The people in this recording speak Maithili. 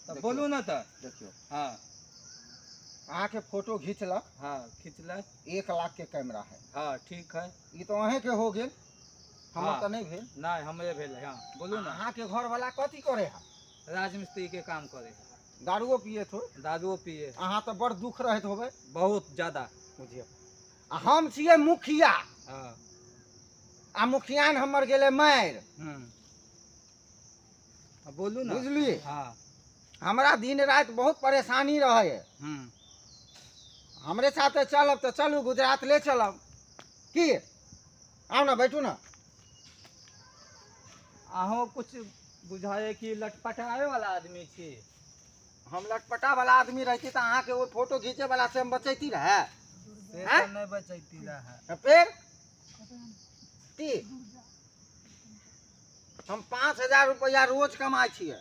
तऽ बोलू ने तऽ। देखियौ। हाँ। अहाँके फोटो घिचलक। हाँ, खिचलक। 1 लाख के कैमरा है। हाँ, ठीक है। ई तऽ अहेंके हो गेल, हमर हाँ। तऽ नहि भेल। नहीं, हमरे भेल है। हाँ, बोलू ना। अहाँके घर वाला कथी करे है? राजमिस्त्री के काम करे है। दारुओ पिए थो? दारुओ पिए। अहाँ तऽ बड़ दुख रहैत होबै। बहुत ज्यादा। बुझियौ, आ हम छियै मुखिया। हाँ। आ मुखियान हमर गेलै मारि। आ बोलू ना। बुझलियै? हाँ। हमरा दिन राति बहुत परेशानी रहै है। हमरे साथे चलब तऽ चलू, गुजरात ले चलब। की आउ ना, बैठू ना। अहों कुछ बुझाए कि लटपटाए वाला आदमी छी। हम लटपटा वाला आदमी रहती तऽ अहाँके ओ फोटो घीचे वाला से हम बचैती रहे। से हैं? तऽ नहि बचैती रहे। तऽ फिर की हम 5000 रुपया रोज कमाइ छियै।